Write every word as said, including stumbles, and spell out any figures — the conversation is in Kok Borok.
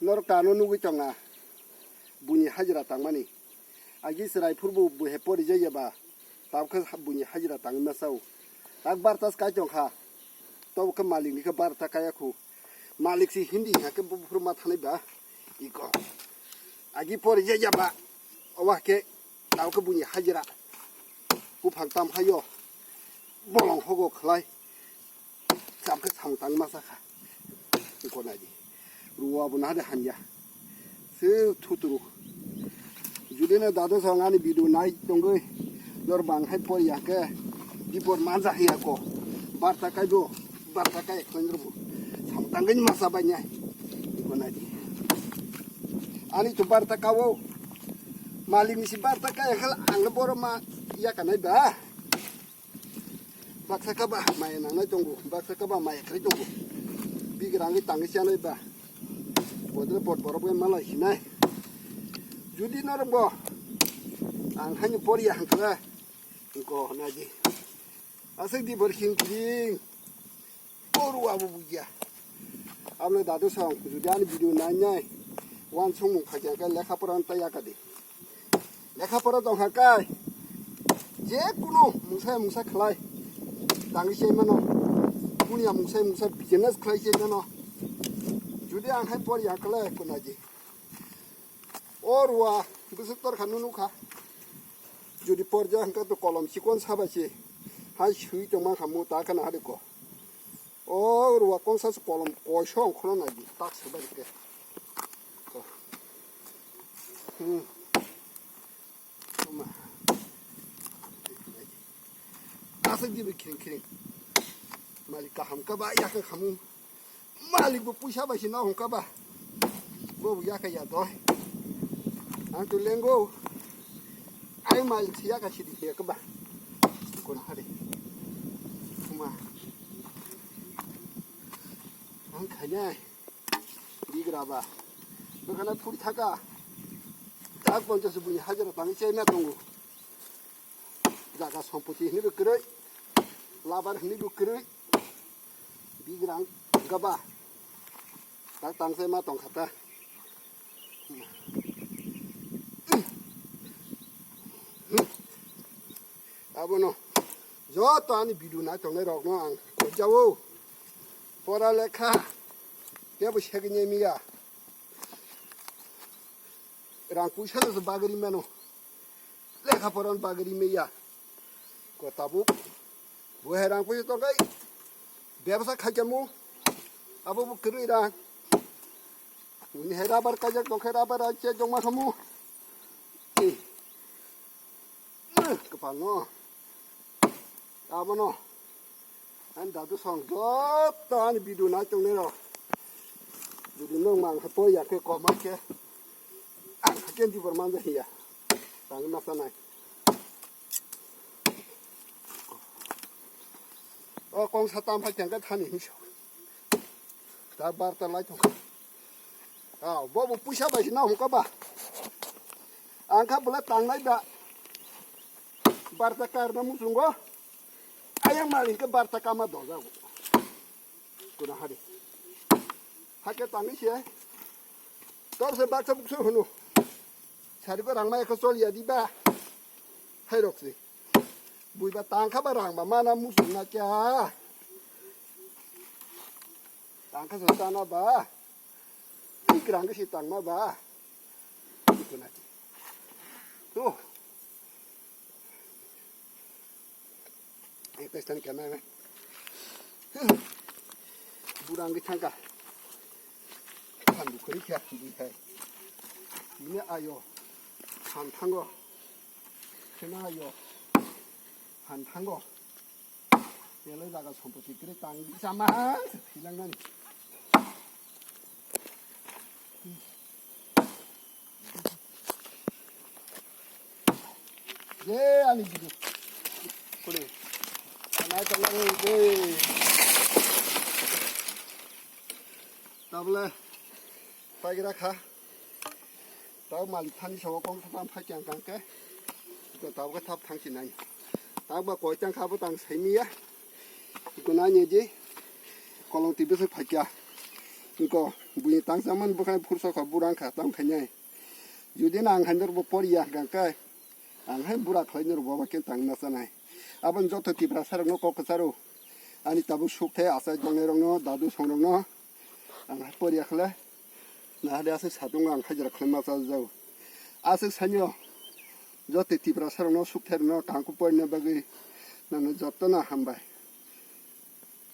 Norok tano nugwi tonga, buini hajira tangmani. Agi chwrai phurbo buhe pori jaiya ba, tabukhe buini hajira tangwi masa o. Tak bartas kai tongkha, tabukhe malikni khe barta kaya khu. Malik si hindi hakhe buphuru ma thanai ba, iko. Agi pori jaiya ba, owa khe tabukhe buini hajira. Buphang tam hayo, bolong hogo khlai. Cham khe samung tang masa kha. Iko nai di. Ruwa bo nahade hanya. Se thuturu. Judi no dadu song ani video nai tongoi. Nor bang hai pori ya khe. Bipor manja hiya ko. Barta kai bo. Barta kai khon rubu. Samung tang gani masa bai nyai. Iko nai di. Ani to barta kawo. Malik ni si barta kai khal ang boro ma ya kanai ba. Baksa kaba maya nangnai tongo, baksa kaba maya khlai tongo. Bigrangwi tangwi chanai ba. Bodre pot borok bai malai hinai. Judi norok bo ang haino poriya hangkhe, go naji. Aswk di bor khing khing. Boru abo bugya. Abole dadu song, judi ani video nai nai. Wan song mung khakya khe lekha pora ta yakadi. Lekha pora tong kha kai. Je kunu mungsa mungsa khlai. Tangwi se mano. Punya mungsa mungsa business khlai se mano. Judi ang hai por ya khlai kunaji. O ruwa, bwswk tor kha nunu kha. Judi por ja hangka to kolom chikon saba se. Hai sui tong ma kha mu ta kana hade ko. O ruwa kongsa se kolom koiso ongkhono nai di, tak se bai ke. Ko. Hmm. Toma. Aswk di bi khiring khiring. Malik kaham ka ba ya ka khamu. Malik bo puisa bai se na hong ka ba. Bo bo ya ka ya do. Ang tu lengo. Ai malik se ya ka sidi ya ka ba. Ko na hade. Toma. Ang khainai. Bigra ba. Bekana phuri thaka. Tak ponchas buni hajara tangwi chaina tongo. Jaga sompoti hini bo kwrwi. Labar hini bo kwrwi. Bigrang gaba. Tak tang chaima tong khata. Abono joto ani video nai tongnai rokno ang khojao. Pora lekha kebo segini miya. Rang puisa no bagri mano. Lekha pora no bagri miya. Ko tabuk. Bo hai rang puisa tongkai. Bebsa khaikamu. Abo bo kwrwi rang. Ni hai rabar kajak tongkhe rabar ache jongma khamu. Kwpal no. Abono. Ani dadu song joto ani video nai tongnai rok. Video nung mang khe poi ya khe koma khe. Ang khe di bor manja hiya. Tang ma sanai. O kong sa tam phai tengka thani hinso. Ta bar ta lai tong. Ah, bo bo puisa bai na hum ka ba. Ang kha bula tang nai da. Bar ta kar na musungo. Ayang mari ke bar ta kama do jago. Kuna hari. Hake tangwi se. Tor se baksa buksa hunu. Sari ko rangma eko chol ya diba. Hai rok se. Buiba tangkha ba rangma mana musung na kya. Tangkha sa tana ba. Ikrang ke si tangma ba. Kuna. Tu. Ekta stand camera. Burang ke thangka. Khan du khori kya di hai. Ini ayo. Khan thango. Kena ayo. Khan thango. Yelo jaga sompoti kre tang di sama. Hilang nani. Je ani video. Kuli. Anai tala ni de. Tabla. Pagira kha. Tau malik thani sawa kong thang phai kyang kang ke. Ko tau ke thap thang sinai. Tau ba koi tang kha bo tang sai miya. Ko na ni ji. Kolong ti bese phai kya. Ko. Buini tangsamani bwkhani phursa kha burang kha tang khainai. Judi na ang hai norbo poriya hwnkha khe, ang hai bura khlai norbo baba khe tang na chanai. Aboni joto Tipra sarokno kok kwcharo. Ani tabuk sukthai achai tongnai rokno, dadu song rokno. Ang hai poriya khle, na hade aswk satung ang hajra khlai ma cha jao. Aswk sanyo, joto Tipra sarokno sukthai rokno tangku porina bagwi nangno joto no hambai.